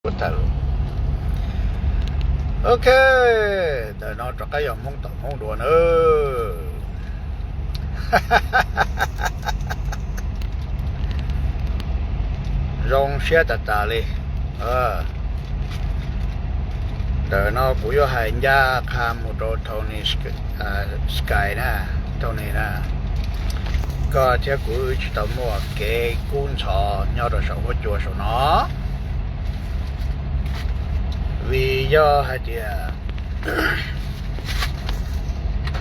Ua tag lawm. Ok, ntawm no rov qab yog Hmoob tom Hmoob dua na. Zoo siab tas tas li. Ntawm no kuv yuav hais ncaj qha mus rau Tony Sky na, Tony na, koj thiab kuv tsis tau muaj kev kub ntxhov nyob rau saum huab cua saum no, vim yog hais tias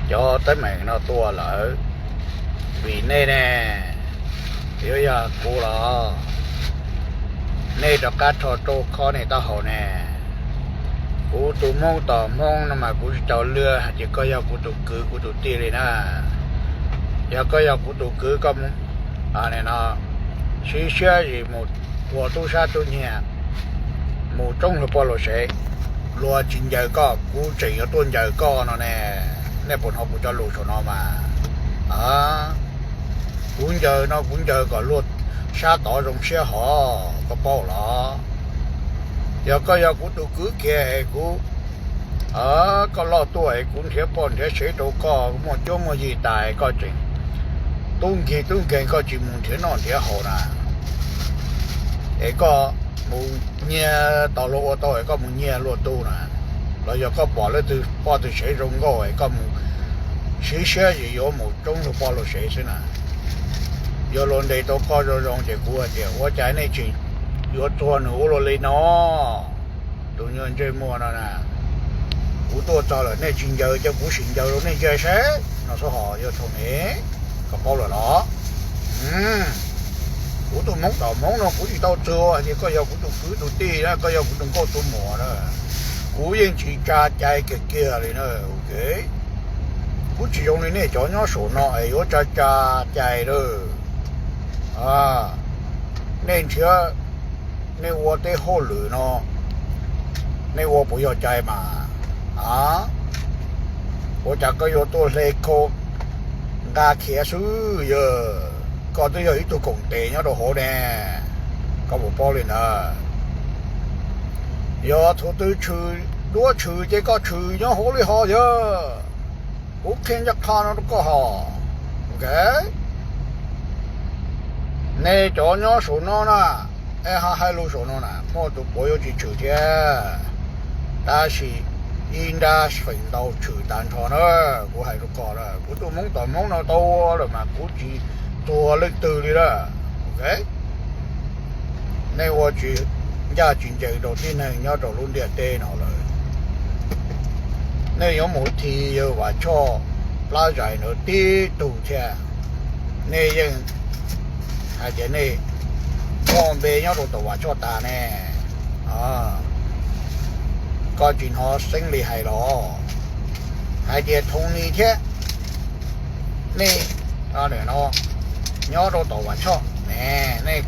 cov teeb meem no tuaj lawm vim nej ne, yuav yog kuv los nej rov qab rho rau khob nej taub hau ne. Kuv tus Hmoob tom Hmoob no mas kuv tsis tau luag hais tias koj yog kuv tus kwv kuv tus tij li na. Yog koj yog kuv tus kwv koj mus, no, siv siab zis mus ua tub sab tub nyiag, mus tsoob luag poj luag sev, luag tsis ncaws koj kuv tseem yuav tuaj ncaws koj no ne. Nej puas hnov kuv cov lus saum no mas? Kuv ncaws no kuv ncaws kom luag sab tod zoo siab hov, koj paub los? Yog koj yog kuv tus kwv kiag es kuv, koj loj tuaj es kuv nrhiav poj nrhiav sev rau koj muaj cuab muaj yig tas koj tseem tub nkig tub nkeeg koj tsis mus nrhiav noj nrhiav haus na. Es koj mus nyiag tau luag ua tau es koj mus nyiag luag tu na, los yog koj pom leej twg poj twg sev zoo nkauj es koj mus siv siab zis yuav mus tsoob luag poj luag sev xwb na. Yog luag ntes tau koj zoo zoo ces kuv hais tias ua cas nej tseem yuav txuag nws ua luaj li no? Tus nyuag ntsej muag no na, kuv tuaj txog lawm nej tsis ncaws ces kuv sim ncaws rau nej ncig seb no xwb hos yog thaum ne, koj paub lawm los? Kuv tus Hmoob tom Hmoob no kuv tsis tau txuag hais tias koj yog kuv tus kwv tus tij na, koj yog kuv tus nkauj tus muam na. Kuv yeej tsis tsa cai kiag kiag li na. Kuv tsis zoo li nej cov nyob saum no es yuav tsa tsa cai lawm. Nej nrhiav, nej ua tej hauj lwm no, nej ua puas yog cai mas? Ua cas koj yuav tuaj hle khau nqa khiav xwb yog? Koj twb yog ib tug koom tes nyob rau hauv ne, koj puas paub li ntawd? Yog thaum twg tshwm duab tshwm ces koj tshwm nyob hauv li hos yog. Kuv qhia ncaj qha no rau koj hos. Nej cov nyob saum no na, es ho hais lus saum no na muaj tus puav yuav tsis tshwm thiab, tab sis ib nrab feem ntau tshwm tag nrho na. Kuv hais rau koj lawm, kuv tus Hmoob tom Hmoob no tau ua lawm mas kuv tsis txuag leej twg li lawm. Nej ua tsis ncaj tsis ncees rau tib neeg nyob rau lub ntiaj teb no lawm. Nej yuav mus thi yawg Vam Choj plab zais ntawd tib tug thiab. Nej yeej hais tias nej muaj npe nyob rau tom Vam Choj tas ne. Koj tsis hnov Xeeb Lis hais los hais tias Thoob Nis thiab nej no nyob rau tom Vam Choj ne, nej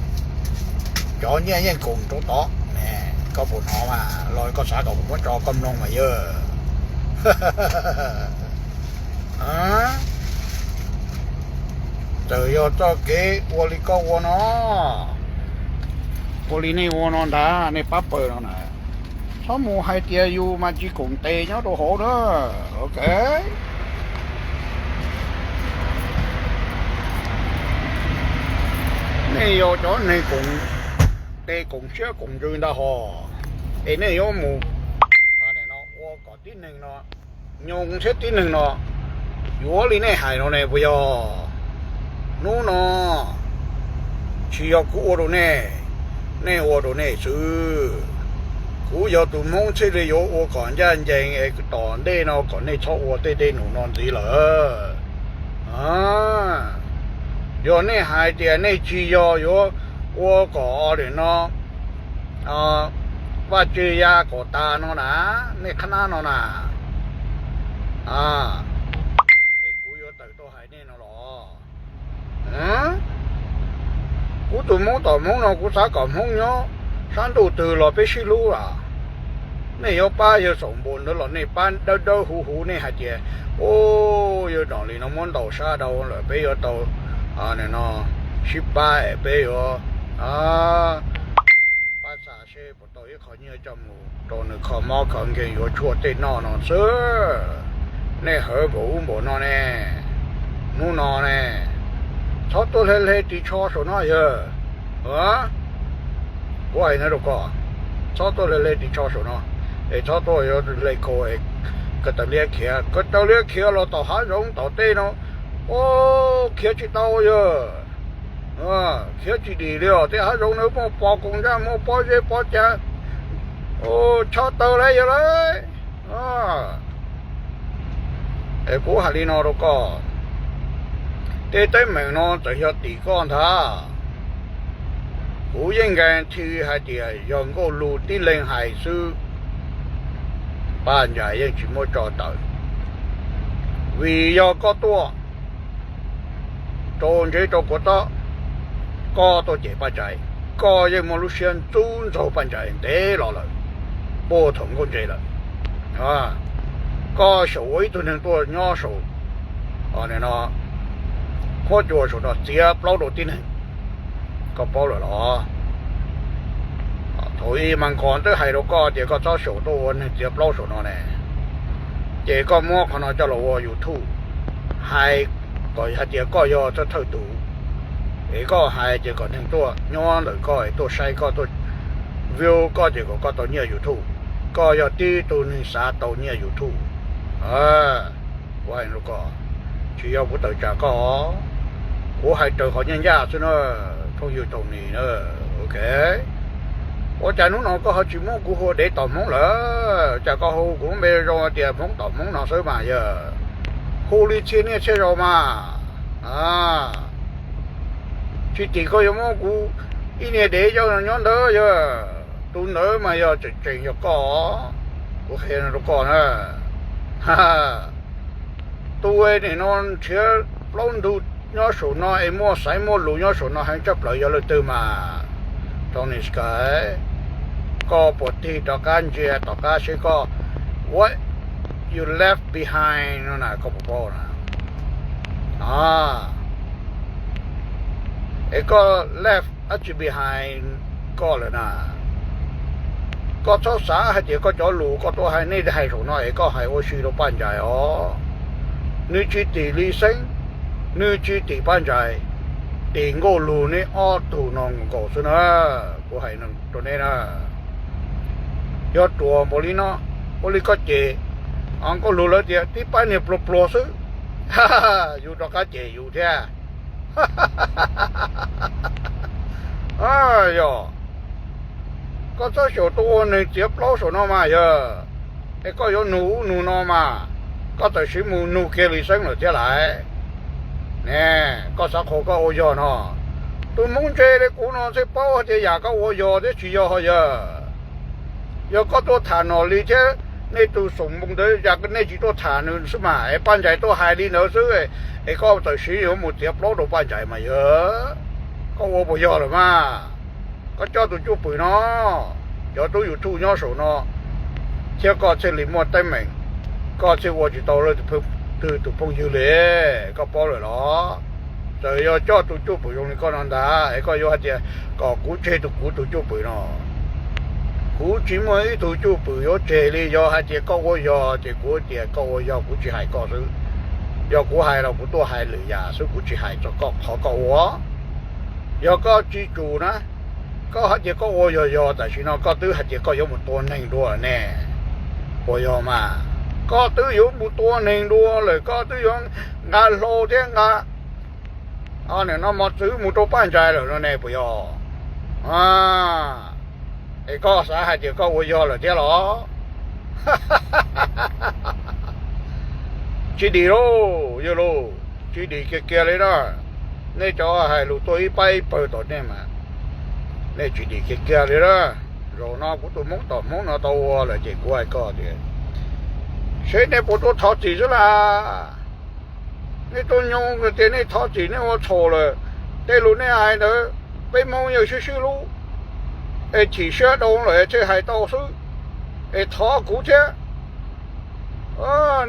cov nyiaj yeej koom rau tod ne. Koj puas hnov mas los koj xav kom kuv muab tso koj mloog mas yog? Txawm yog txoj kev ua li koj ua no, ua li nej ua no ntag, nej pab pawg no na, txhob mus hais tias yus mas tsis koom tes nyob rau hauv na. Ok, nej yog cov neeg koom tes koom siab koom ntsws ntag hos, es nej yuav mus ua kom tib neeg no, nyob thiab tib neeg no yuav li nej hais no ne puas yog? Hnub no tsis yog kuv ua rau nej, nej ua rau nej xwb. Kuv yog tus Hmoob thiaj li yuav ua kom ncaj ncees es tom ntej no kom nej txhob ua tej dej num no ntxiv lawm. Yog nej hais tias nej tsis yog yuav ua kom li no, Vaj Tswv ya kom tas no na, nej qhab nab no na, es kuv yuav tawm tuaj hais nej no los? Kuv tus Hmoob tom Hmoob no kuv xav kom Hmoob nyob sab ntuj twg los peb sib hlub a. Nej yuav pab yawg Xaum Npus ntawd los nej pab dawb dawb huv huv, nej hais tias, u, yawg Nom Lis no muab ntaus sab dhau lawm, peb yuav tau no sib pab, peb yuav pab xam seb puas tau ib qho Nyiaj coj mus rau nws kho mob kho nkeeg yuav tshuaj tej noj no xwb. Nej hawv npaum ub npaum no ne, hnub no ne, txhob tuaj hle hle ris tsho saum no yog. Kuv hais no rau koj, txhob tuaj hle hle ris tsho saum no, es txhob tuaj yuav hle khaus, kav taws liab khiav, kav taws liab khiav los tom hav zoov tom tej no, khiav tsis tau yog. Khiav tsis dim li os, tej hav zoov na muaj pos koos ntsaj, muaj pob zeb pob cav, tsho taw lawm yog lawm. Es kuv hais li no rau koj, tej teeb meem no txawm yog tim koj ntag, kuv yeej nkaag thi hais tias yog Nkauj Lug tib leeg hais xwb, Paj Ntsais yeej tsis muab tso tawm, vim yog koj tuaj rau ntseb rau kuav tob, koj tuaj cem Paj Ntsais, koj yeej muaj lub siab ntxub ntxaug Paj Ntsais ntev los lawm, puag thaum Nkauj Ntse lawm. Koj xyaum ua ib tug neeg tuaj nyob saum no, huab cua saum no txiav plaub rau tib neeg, koj paub lawm los? Thaum ub mas nkos twb hais rau koj tias koj txhob xyaum tuaj ua neeg txiav plaub saum no ne, ces koj muab qhov no coj los ua YouTube, hais kom hais tias koj yog thawj thawj tus, es koj hais ces kom neeg tuaj nyob ntawm koj es tuaj saib koj, tuaj view koj ces kom koj tau nyiaj YouTube. Koj yog tib tug neeg xav tau nyiaj YouTube. Kuv hais rau koj, tsis yog kuv tawm tsam koj, kuv hais raws qhov ncaj ncaj xwb na, phooj ywg Tau Nis na. Ok, ua cas hnub no koj ho tsis muab kuv hu dev tom Hmoob lawm? Cas koj hu kuv lub npe zoo tias Hmoob tom Hmoob no xwb mas yog? Hu li txhia niaj txhia zaus mas. Tsis tim koj yuav muab kuv ib niag dev coj nyob ntawd yog, tus ntawd mas yog tseem tseem yog koj. Kuv qhia rau koj na, tus nim no nrhiav plaub ntug nyob saum no es muaj xaiv muaj lus nyob saum no heev tshaj plaws yog leej twg mas? Tau nis kas, koj puas tig rov qab ntsia tom qab seb koj, what you left behind no na, koj puas paub na? Es koj left dab tsi behind koj lawm na? Koj txhob xav hais tias koj cov lus koj tuaj hais, nej hais saum no es koj hais ua si rau Paj Ntsais os. Nws tsis tim Lis Xeeb, nws tsis tim Paj Ntsais, tim Nkauj Lug neb ob tug no nkaus xwb na. Kuv hais rau neb na, yog ruam npaum li no, ua li koj cem Nkauj Lug lawv tias tib pab niag pluag pluag xwb, yus rov qab cem yus thiab. Yog koj txhob xyaum tuaj ua neeg txiav plaub saum no mas yog, es koj yuav nug ub nug no mas, koj txawm siv mus nug kiag Lis Xeeb lawm thiab lais. Ne, koj xav qhuas koj ua yog no, tus Hmoob ntse li kuv no thiaj paub hais tias yam koj ua yog thiab tsis yog ho yog. Yog koj tuaj tham Nom Lis thiab nej tus xoom moo ntawd, yam nej tsis tuaj tham nws xwb mas es Paj Ntsais tuaj hais li ntawd xwb, es koj txawm siv yuav mus txiav plaub rau Paj Ntsais mas yog, koj ua puas yog lawm mas? Koj coj tus cwj pwm no, cov tub YouTube nyob saum no, thiab koj thiaj li muaj teeb meem, koj thiaj ua tsis tau leej twg tus phooj ywg li, koj paub lawm los? Txawm yog coj tus cwj pwm zoo li koj no ntag es koj yuav hais tias kom kuv tseg tus kuv tus cwj pwm no. Kuv tsis muaj ib tug cwj pwm yuav tseg li, yog hais tias koj ua yog ces kuv tias koj ua yog, kuv tsis hais koj xwb. Yog kuv hais los kuv tuaj hais lwm yam xwb, kuv tsis hais txog koj qhov koj ua. Yog koj tsis tsum na, koj hais tias koj ua yog yog, tam sim no koj twb hais tias koj yuav mus tua neeg dua ne, puas yog mas? Koj twb yuav mus tua neeg dua lawm, koj twb yuav nqa hlau thiab nqa nim no mos txwv mus rau Paj Ntsais lawm no ne, puas yog? Es koj xav hais tias koj ua yog lawm thiab los? Tsis dim lauj, yawg lauj, tsis dim kiag kiag li na. Nej cov hais lus tuaj ib pab ib pawg tom nej mas, nej tsis dim kiag kiag li na. Zaum no kuv tus Hmoob tom Hmoob no tau ua lawm ces kuv hais koj tias, seb nej puas tuaj thov txim xwb las. Nej tuaj nyob tias nej thov txim nej ua txhaum lawm, tej lus nej hais ntawd peb Hmoob yawg sib sib hlub, es chim siab dhau lawm thiaj hais tau xwb, es thov kuv thiab.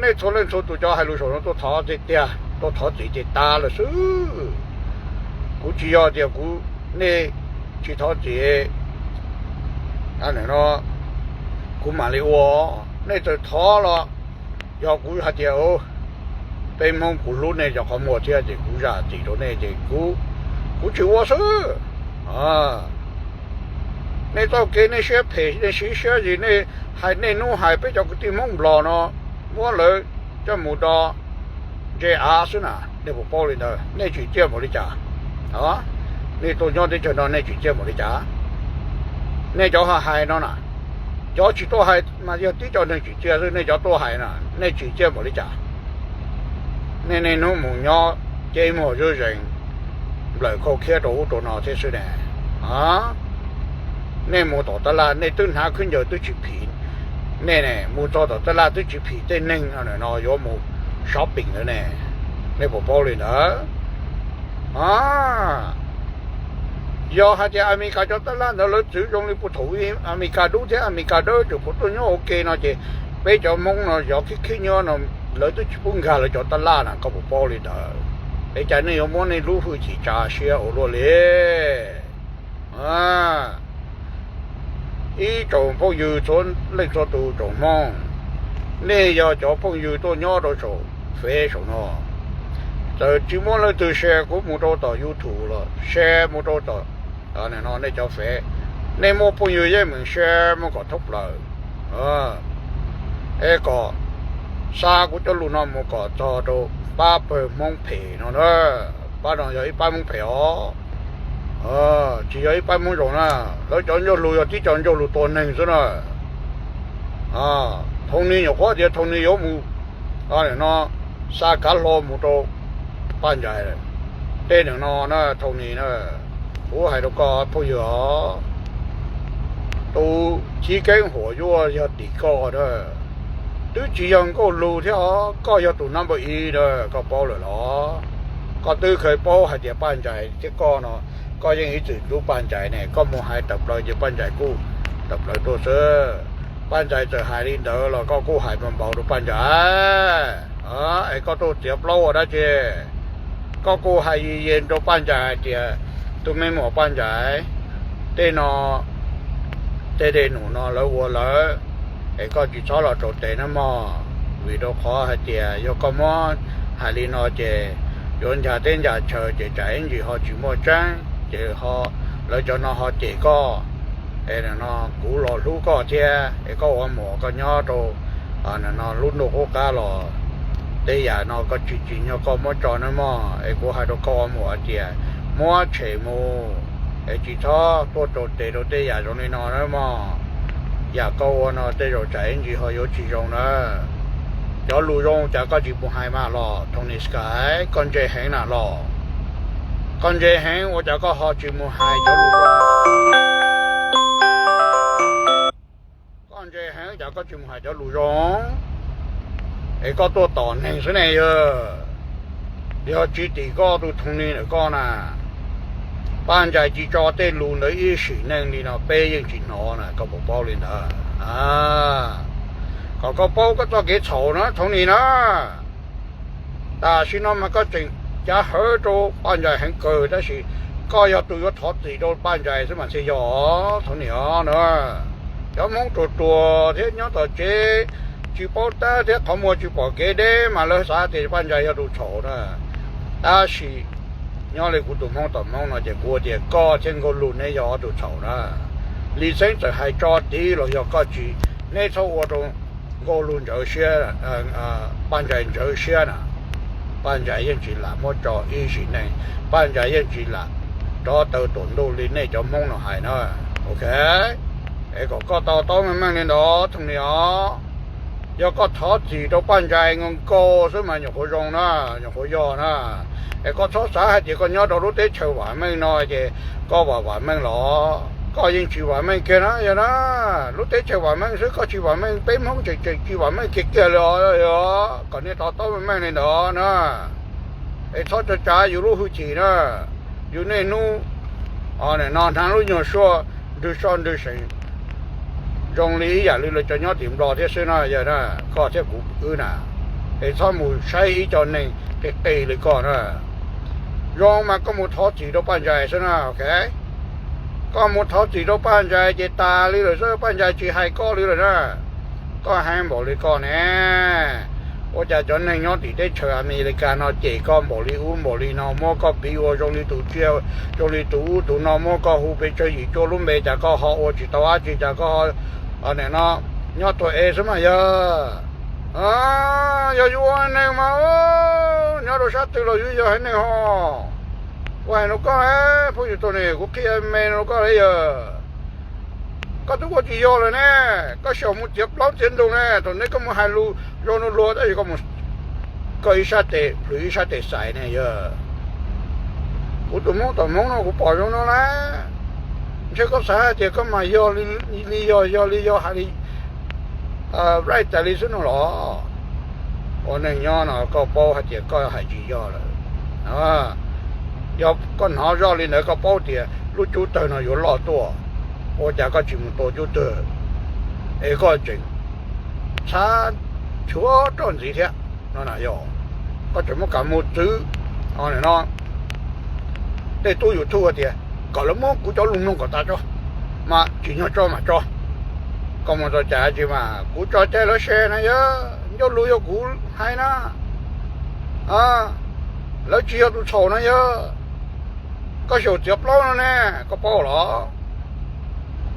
Nej txhua leej txhua tus cov hais lus saum no tuaj thov tiag tiag, tuaj thov txim ces tas lawm xwb. Kuv tsis yog tias kuv, nej tsis thov txim, nim no kuv mam li ua. Nej txawm thov los yog kuv hais tias peb Hmoob kuv hlub nej cov qhov muag thiab ces kuv zam txim rau nej ces kuv, kuv tsis ua xwb. Nej txoj kev nej siab phem nej siab siab zis nej hais nej hnub hais peb cov kwv tij Hmoob Nplog no muab lawv coj mus do ntse av xwb na, nej puas paub li ntawd? Nej tsim txiaj npaum li cas? Nej tuaj nyob teb chaws no nej tsim txiaj npaum li cas? Nej cov hais no na, cov tsis tuaj hais mas yog tib co neeg tsim txiaj xwb, nej cov tuaj hais na nej tsim txiaj npaum li cas? Nej niaj hnub mus nyob cev muag zuj zees nplawm khau khiab rau ub rau no thiab xwb ne. Nej mus tom tab laj nej twb hnav khaub ncaws twb tsis phim, nej mus txog tom tab laj twb tsis phim tej neeg no yuav mus shopping lawm ne. Nej puas paub li ntawd? Yog hais tias Amelikas cov tab laj ntawd lawv txwv zoo li puag thaum Amelikas dub thiab Amelikas dawb tseem puas tuaj nyob ua ke no ces peb cov Hmoob no yog khib khib nyob no lawv twb tsis pub nkag lawv cov tab laj na, koj puas paub li ntawd? Es cas nej yuav muab nej lub hwj chim tsa siab ua luaj li? Ib tsoom phooj ywg txhua leej txhua tus tsoom Hmoob, nej yog cov phooj ywg tuaj nyob rau saum fev saum no, txawm tsis muaj leej twg share kuv mus rau tom YouTube los share mus rau tom no nej cov fev, nej muaj phooj ywg yeej meem share mus kom thoob plaws, es kom xa kuv cov lus no mus kom txog rau pab pawg Hmoob phem no na. Pab no yog ib pab Hmoob phem os. Tsis yog ib pab Hmoob zoo na. Lawv cov ncauj lus yog tib co ncauj lus tua neeg xwb na. Thaum ni nyuam qhuav tias thaum ni yuav mus no xa kav hlo mus rau Paj Ntsais tej no na. Thaum ni na, kuv hais rau koj phooj ywg os, tus Chiv Keeb Huam Yuaj yog tim koj na, twb tsis yog nkauj lus thiab os, koj yog tus number ib na, koj paub lawm los? Koj twb kheev paub hais tias Paj Ntsais thiab koj no, koj yeej ib txwm hlub Paj Ntsais ne, koj mus hais tawm plaws ces Paj Ntsais kuj tawm plaws tuaj xwb. Paj Ntsais txawm hais li ntawd los koj kuj hais npau npau rau Paj Ntsais, es koj tuaj txiav plaub ua dab tsi? Koj kuj hais ye ye rau Paj Ntsais hais tias tus me muam Paj Ntsais, tej no tej dej num no lawv ua lawm, es koj tsis txhob los rau tes nawb mog, vim rau qhov hais tias yog koj muab hais li no ces yuav ncha teb ncha chaw ces tsam ib ntsis ho tsis muaj tseeb ces ho lawv cov no ho cem koj. Es no kuv los hlub koj thiab es koj ua muam koj nyob rau no lub ntuj qub qab los tej yam no koj tsis tsim nyog koj muab tso nawb mog. Es kuv hais rau koj ua muam hais tias muab tshem mus, es tsis txhob tuaj rau tes rau tej yam zoo li no nawb mog. Yam koj ua no tej zaum tsam ib ntsis ho yuav tsis zoo na. Cov lus zoo cas koj tsis mus hais mas los Tony Sky, koj ntse heev na los? Koj ntse heev ua cas koj ho tsis mus hais cov lus zoo? Koj ntse heev cas koj tsis mus hais cov lus zoo? Es koj tuaj tom neeg xwb ne yog. Yog tsis tim koj tus Tony ntawm koj na, Paj Ntsais tsis tso tej lus ntawd ib sim neej li no peb yeej tsis hnov na, koj puas paub li ntawd? Kom koj paub koj txoj kev txhaum na Tony na. Tam sim no mas koj tseem cav hawv rau Paj Ntsais heev kawg tab sis koj yog tus yuav thov txim rau Paj Ntsais xwb mas thiaj yog Tony os na. Cov Hmoob ruam ruam thiab nyob tom tsev tsis paub tab thiab qhov muag tsis pom kev deb mas lawv xav tias Paj Ntsais yog tus txhaum na. Tab sis nyob li kuv tus Hmoob tom Hmoob no ces kuv tias koj thiab Nkauj Lug neb yog ob tug txhaum na. Lis Xeeb txawm hais tso tid los yog koj tsis, neb txhob ua rau Nkauj Lug ntsawv siab, Paj Ntsais ntsawv siab na. Paj Ntsais yeej tsis lam muab tso ib sim neej, Paj Ntsais yeej tsis lam rov taw tuam ntuj li nej cov Hmoob no hais na. Ok, es kom koj to taub meej meej li ntawd Tony os. Yog koj thov txim rau Paj Ntsais nkaus nkaus xwb mas nyuam qhuav zoo na, nyuam qhuav yog na. Es koj txhob xav hais tias koj nyob rau lub teb chaws vam meej no ces koj vam vam meej los, koj yeej tsis vam meej kiag na yog na. Lub teb chaws vam meej xwb koj tsis vam meej, peb Hmoob tseem tseem tsis vam meej kiag kiag li os. Yog kom nej to taub meej meej li ntawd na. Es txhob tso tsav yus lub hwj chim na. Yus niaj hnub no hnav lub nyuag suab nrwg soj nrwg seem zoo li ib yam li lawv cov nyob tim Nplog thiab xwb na yog na, koj thiab kuv wb na. Es txhob mus saib ib co neeg qis qis li koj na. Zoo mas koj mus thov txim rau Paj Ntsais xwb na, ok. Koj mus thov txim rau Paj Ntsais ces tas li lawm xwb, Paj Ntsais tsis hais koj li lawm na. Koj heev npaum li koj ne, ua cas cov neeg nyob tim teb chaws Amelikas no cem koj npaum li ub npaum li no, muab koj piv ua zoo li tus tsiaj, zoo li tus ub tus no, muab koj hu pes tsawg yim cuaj lub npe, cas koj ho ua tsis tau dab tsi, cas koj ho, nim no nyob tuag es xwb mas yog. Yog yus ua neeg mas, nyob rau sab twg los yus yog haiv neeg ho. Kuv hais rau koj, phooj ywg tuag ne, kuv qhia me rau koj li yog, koj twb ua tsis yog lawm ne. Koj xyaum mus txiav plaub txiav ntug ne, thaum ntej koj mus hais lus zoo luag, tab sis koj ib sab tes plhws ib sab tes xais ne yog. Kuv tus Hmoob tom Hmoob no kuv pom zoo no lawm. Ntshe koj xav hais tias koj mas yog li yog, yog li yog, hais li raij tas li xwb no los? Ua neeg nyob no koj paub hais tias koj hais tsis yog lawm. Yog koj hnov zoj li ntawd koj paub tias lub cub tawg no yuav loj tuaj, ua cas koj tsis mus tua cub tawg, es koj tseem txhab chuav roj ntxiv thiab no na yog? Koj tseem muab kam mus txwv no tej tub YouTube tias kom lawv muab kuv cov lus mloog kom tas tso, mas tsim nyog tso mas tso. Koj mus tau cas tsis mas kuv tso cai lawv se na yog, ncauj lus yog kuv hais na. Lawv tsis yog tus txhaum na yog. Koj xyaum txiav plaub no ne, koj paub los?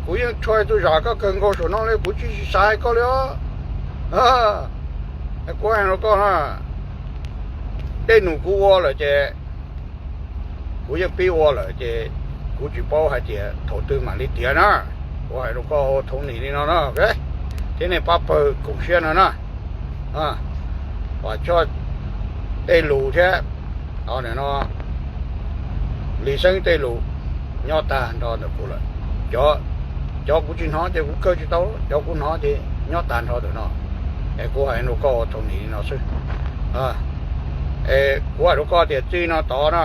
Kuv yeej tshua tus zam koj kawg nkaus saum no li, kuv tsis xav hais koj li os. Kuv hais rau koj na, dej num kuv ua lawm ces kuv yeej pib ua lawm ces kuv tsis paub hais tias thaum twg mam li tiav na. Kuv hais rau koj ua thoob nim li no na, thiab nej pab pawg koom siab no na, Vam Choj tej lus thiab no, Lis Xeeb tej lus nyob tag nrho ntawm kuv lawm. Cov kuv tsis hnov ces kuv kaw tsis tau, cov kuv hnov ces nyob tag nrho ntawm no. Es kuv hais rau koj ua thoob nim li no xwb. Es kuv hais rau koj tias txij no tod na,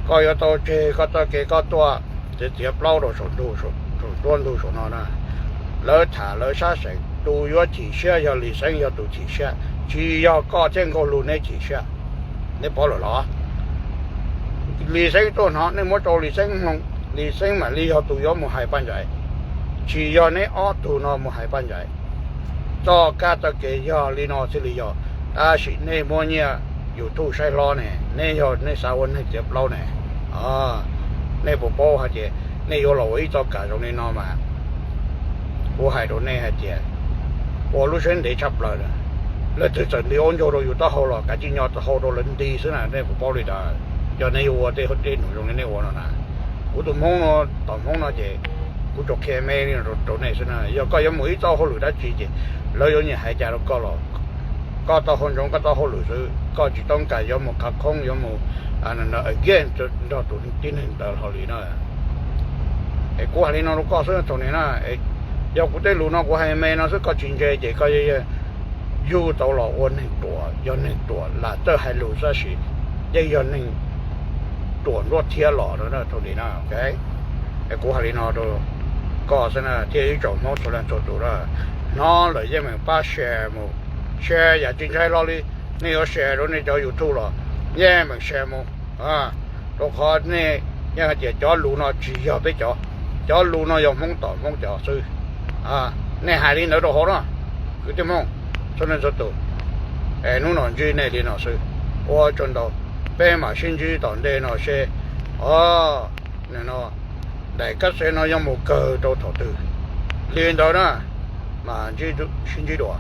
koj yuav tau tseg koj txoj kev koj tuaj txiav txiav plaub rau saum ntug, saum nruab ntug saum no na. Lawv tham lawv sab seem, tus yuav chim siab yog Lis Xeeb yog tus chim siab, tsis yog koj thiab Nkauj Lug neb chim siab. Neb paub lawm los? Lis Xeeb tuaj hnov, nej muab rau Lis Xeeb mloog, Lis Xeeb mam li yog tus yuav mus hais Paj Ntsais. Tsis yog neb ob tug no mus hais Paj Ntsais. Txoj kab txoj kev yog li no thiaj li yog, tab sis nej muab nyiaj YouTube saib hlob ne, neb yog nej xav ua neeg txiav plaub ne. Nej puas paub hais tias nej yuav los ua ib txoj kam zoo li no mas, kuv hais rau nej hais tias ua lub siab ntev tshaj plaws lawm. Leej twg txawm nti ua ncaug rau yus taub hau los kav tsij nyo taub hau rau lawv nti xwb na, nej puas paub li ntawd? Yog nej yuav ua tej dej num zoo li nej ua no na, kuv tus Hmoob no, tom Hmoob no ces kuv tsuas qhia me li rau nej xwb na. Yog koj yuav mus ib txoj hauj lwm dab tsi ces lawv yuav nyiam hais cas rau koj los koj tau hau ntsoov koj tau hauj lwm xwb, koj tsis tau kam yuav mus khav khoob yuav mus against nrog tus tib neeg ntawd hlo li na. Es kuv hais li no rau koj xwb thaum nim na, yog kuv tej lus no kuv hais me no xwb koj tsis ntse ces koj yug tau los ua neeg ruam, yog neeg ruam lam txawj hais lus tab sis yeej yog neeg ruam nruab thiab los no thaum nim na. Es kuv hais li no rau koj xwb na, thiab ib tsoom Hmoob txhua leej txhua tus na, hnov lawm yeej meem pab share mus, share yam tsis ntshai hlo li. Nej yuav share rau nej cov YouTube los yeej meem share mus, rau qhov nej yeej hais tias cov lus no tsis yog peb cov, cov lus no yog Hmoob tom Hmoob cov xwb. Nej hais li ntawd rau hauv no, kwv tij Hmoob txhua leej txhua tus, es hnub no ntsib nej li no xwb. Ua tsaug ntau, peb mam sib ntsib tom ntej no seb, o, no daim kab xev no yuav mus kawg rau thaum twg. Li ntawd na, mas sib ntsib dua.